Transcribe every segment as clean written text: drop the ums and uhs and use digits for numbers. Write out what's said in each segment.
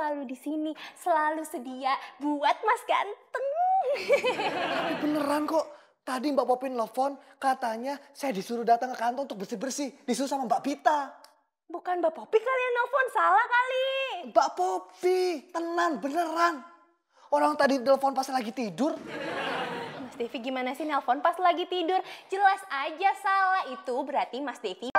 selalu di sini, selalu sedia buat Mas Ganteng. Beneran kok. Tadi Mbak Popi nelfon, katanya saya disuruh datang ke kantor untuk bersih-bersih. Disuruh sama Mbak Pita. Bukan Mbak Popi kali yang nelfon, salah kali. Mbak Popi, tenan, beneran. Orang tadi nelfon pas lagi tidur. Mas Devi gimana sih nelpon pas lagi tidur? Jelas aja salah, itu berarti Mas Devi.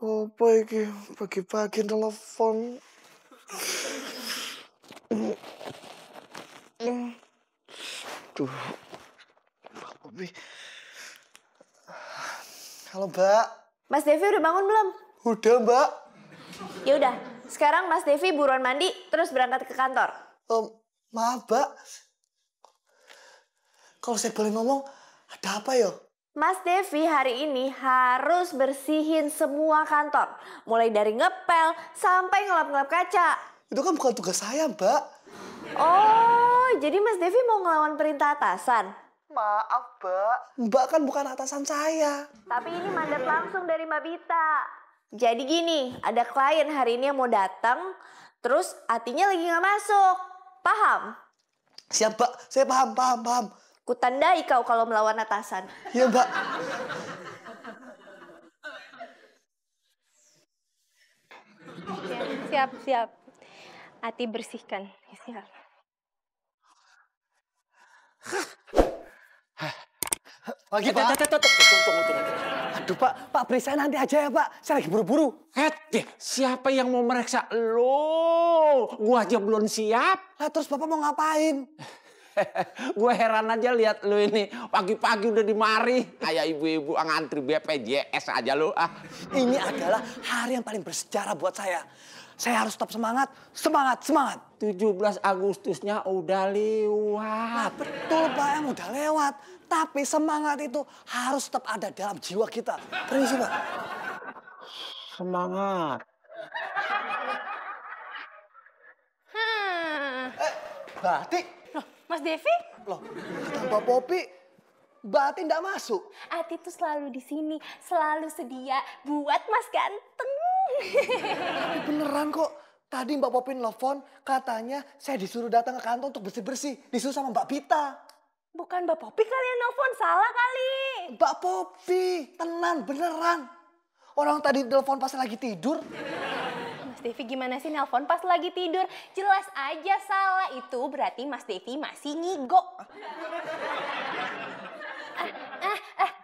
Apa iki pagi-pagi telepon? Duh. Halo, Mbak. Mas Devi udah bangun belum? Udah, Mbak. Ya udah, sekarang Mas Devi buruan mandi terus berangkat ke kantor. Maaf, Mbak. Kalau saya boleh ngomong, ada apa ya? Mas Devi hari ini harus bersihin semua kantor. Mulai dari ngepel sampai ngelap-ngelap kaca. Itu kan bukan tugas saya, Mbak. Oh, jadi Mas Devi mau ngelawan perintah atasan? Maaf, Mbak. Mbak kan bukan atasan saya. Tapi ini mandat langsung dari Mbak Bita. Jadi gini, ada klien hari ini yang mau datang, terus artinya lagi nggak masuk. Paham? Siap, Mbak. Saya paham. Kutandai kau kalau melawan atasan. Iya, Mbak. Ya, siap. Ati bersihkan. Siap. Pagi, Pak. Tunggu. Aduh, Pak beri saya nanti aja ya, Pak. Saya lagi buru-buru. Siapa yang mau meriksa lo? Gua aja belum siap. Lah, terus Bapak mau ngapain? Gue heran aja lihat lo ini. Pagi-pagi udah dimari. Kayak ibu-ibu ngantri BPJS aja lo. Ini adalah hari yang paling bersejarah buat saya. Saya harus tetap semangat. 17 Agustusnya udah lewat. Nah, betul, Pak, yang udah lewat. Tapi semangat itu harus tetap ada dalam jiwa kita. Permisi, Pak. Semangat. Batik. Loh, Mas Devi? Loh, tanpa Popi, Batik nggak masuk. Ati tuh selalu di sini, selalu sedia buat Mas Ganteng. Beneran kok. Tadi Mbak Popi nelfon, katanya saya disuruh datang ke kantor untuk bersih-bersih. Disuruh sama Mbak Pita. Bukan Mbak Popi kali yang nelfon, salah kali. Mbak Popi, tenan, beneran. Orang tadi nelfon pas lagi tidur. Mas Devi gimana sih nelpon pas lagi tidur? Jelas aja salah, itu berarti Mas Devi masih ngigo.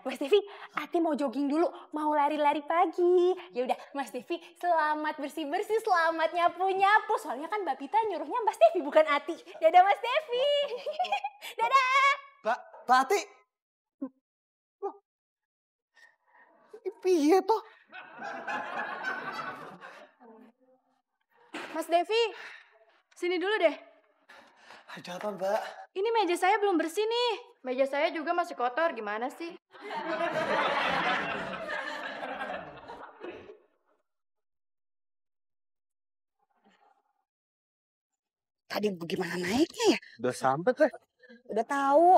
Mas Devi, Ati mau jogging dulu, mau lari-lari pagi. Ya udah, Mas Devi selamat bersih-bersih, selamat nyapu-nyapu. Soalnya kan Mbak Pita nyuruhnya Mas Devi bukan Ati. Dadah Mas Devi. Dadah. Batik. Piye toh? Mas Devi, sini dulu deh. Ada apa, Mbak? Ini meja saya belum bersih nih. Meja saya juga masih kotor, gimana sih? Tadi gimana naiknya ya? Udah sampai teh. Udah tahu.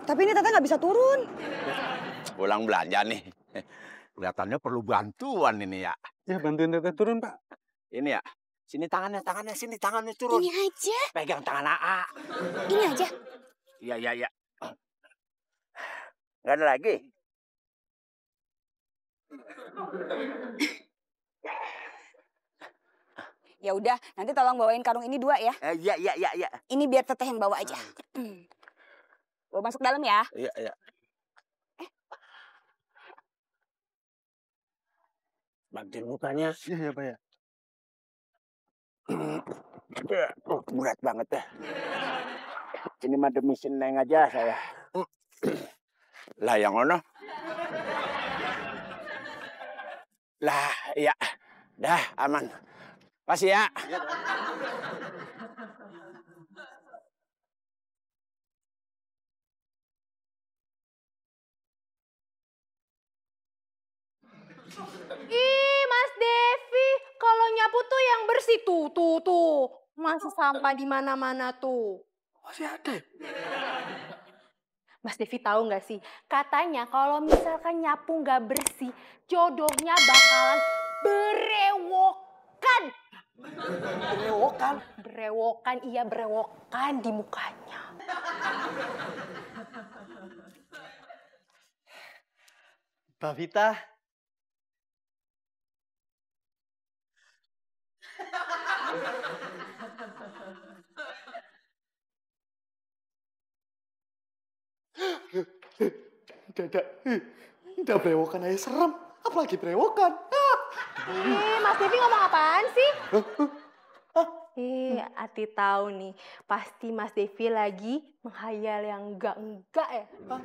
Tapi ini Tata nggak bisa turun. Pulang belanja nih. Kelihatannya perlu bantuan ini ya. Ya bantuin Teteh turun, Pak. Ini ya. Sini tangannya, sini tangannya turun. Ini aja. Pegang tangan AA. Ini aja. Iya. Nggak ada lagi? Ya udah, nanti tolong bawain karung ini 2 ya. Iya. Ini biar Teteh yang bawa aja. Bawa masuk dalam ya. Iya. Bantuin mukanya. Iya, Pak ya. Berat banget ya. Ini mah demi Neng aja saya. Lah yang ono? Lah iya. Dah aman. Kasih ya. Devi, kalau nyapu tuh yang bersih tuh. Masa sampah di mana-mana tuh. Masih ada ya? Mas Devi tahu nggak sih? Katanya kalau misalkan nyapu nggak bersih, jodohnya bakalan berewokan. Berewokan. Berewokan, iya berewokan di mukanya. Mbak Vita. Udah berewokan aja serem. Apalagi berewokan. Mas Devi ngomong apaan sih? Ati tahu nih, pasti Mas Devi lagi menghayal yang enggak ya. Mas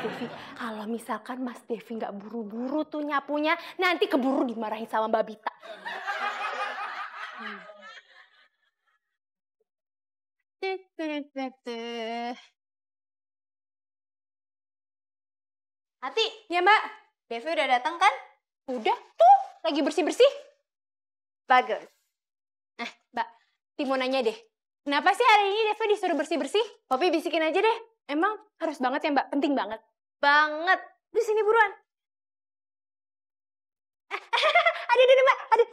Devi, kalau misalkan Mas Devi nggak buru-buru tuh nyapunya, nanti keburu dimarahin sama Mbak Bita. Ati, Ya Mbak, Devi udah datang kan? udah tuh lagi bersih-bersih. Bagus. Mbak, Timo nanya deh, kenapa sih hari ini Devi disuruh bersih-bersih? Poppy bisikin aja deh, emang harus banget ya Mbak, penting banget. Banget. Di sini buruan. Aduh Mbak, aduh.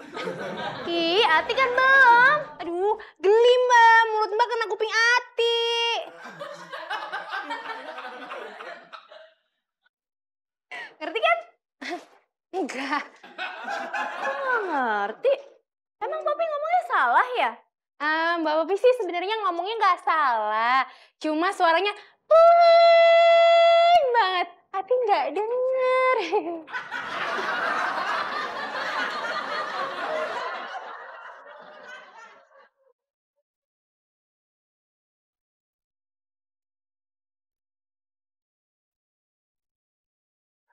Ih, Ati kan belum. Aduh, geli Mbak, mulut Mbak kena kuping Ati. Ngerti kan? Enggak. Kok nggak ngerti? Emang Poppy ngomongnya salah ya? Mbak Poppy sih sebenarnya ngomongnya nggak salah. Cuma suaranya pelan banget. Ati nggak denger.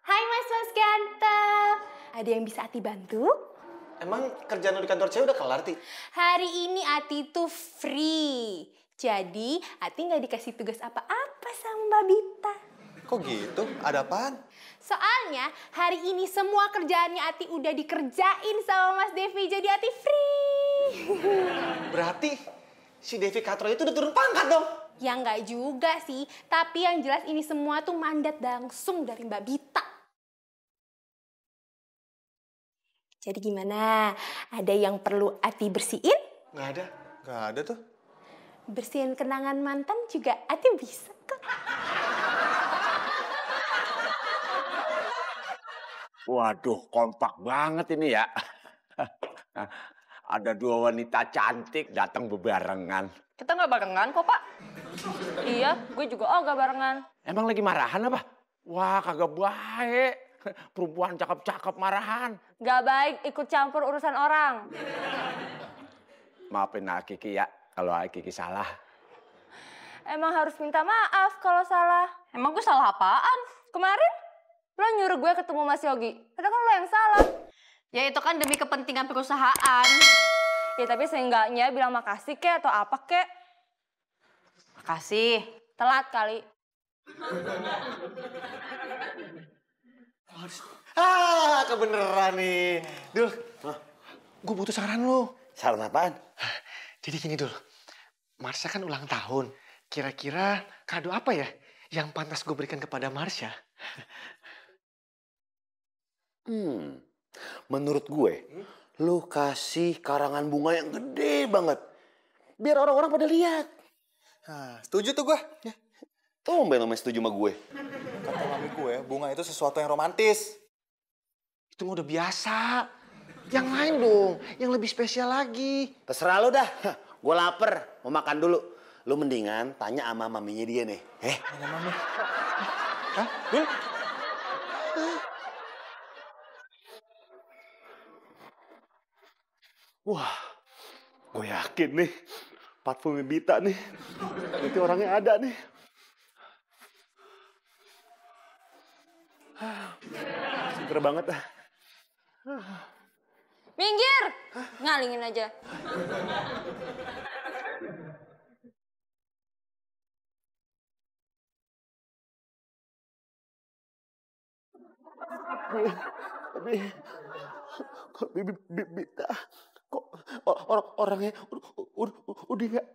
Hai Mas ganteng. Ada yang bisa Ati bantu? Emang kerjaan lu di kantor saya udah kelar, Ti? Hari ini Ati tuh free. Jadi Ati nggak dikasih tugas apa-apa sama Mbak Bita. Kok gitu? Ada apaan? Soalnya hari ini semua kerjaannya Ati udah dikerjain sama Mas Devi. Jadi Ati free. Berarti si Devi Katro itu udah turun pangkat dong? Ya nggak juga sih. Tapi yang jelas ini semua tuh mandat langsung dari Mbak Bita. Jadi gimana? Ada yang perlu Ati bersihin? Nggak ada tuh. Bersihin kenangan mantan juga Ati bisa kok. Waduh, kompak banget ini ya. Ada dua wanita cantik datang bebarengan. Kita nggak barengan kok, Pak. Iya, gue juga nggak barengan. Emang lagi marahan apa? Wah, kagak baik. Perempuan cakep-cakep marahan. Nggak baik ikut campur urusan orang. Maafin Kiki ya, kalau Kiki salah. Emang harus minta maaf kalau salah. Emang gue salah apaan? Kemarin lo nyuruh gue ketemu Mas Yogi. Padahal kan lo yang salah. Ya itu kan demi kepentingan perusahaan. Ya tapi seenggaknya bilang makasih kek atau apa kek. Makasih. Telat kali. Kebeneran nih. Dul, gue butuh saran lu. Saran apaan? Jadi gini, Dul. Marsha kan ulang tahun. Kira-kira kado apa ya yang pantas gue berikan kepada Marsha? Menurut gue, lu kasih karangan bunga yang gede banget. Biar orang-orang pada lihat. Nah, setuju tuh gue. Ya. Tumben lo setuju sama gue. Kata mami gue, bunga itu sesuatu yang romantis. Itu mah udah biasa. Yang lain dong, yang lebih spesial lagi. Terserah lu dah. Gue lapar, mau makan dulu. Lu mendingan tanya sama maminya dia nih. Mana mami? Hah? Dul? Wah, gue yakin nih. Parfumnya Bita nih. Nanti orangnya ada nih. Seger banget ah. Minggir! Ngalingin aja. Kok Bibita kok orangnya udah gak